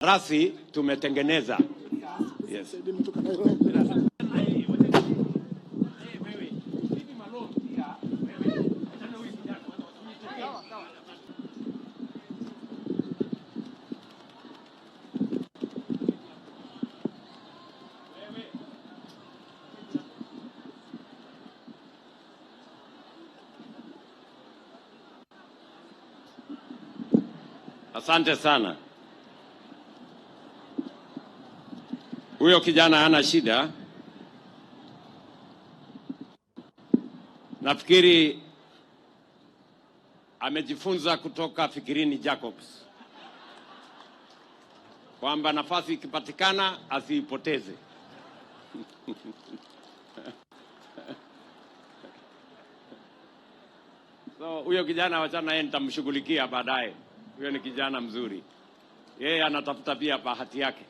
Rasi tumetengeneza. Yes. Asante sana. Huyo kijana hana shida. Nafikiri amejifunza kutoka Fikirini Jacobs kwamba nafasi ikipatikana asiipoteze. So huyo kijana wachana yeye, nitamshughulikia baadaye. Huyo ni kijana mzuri, yeye anatafuta pia bahati yake.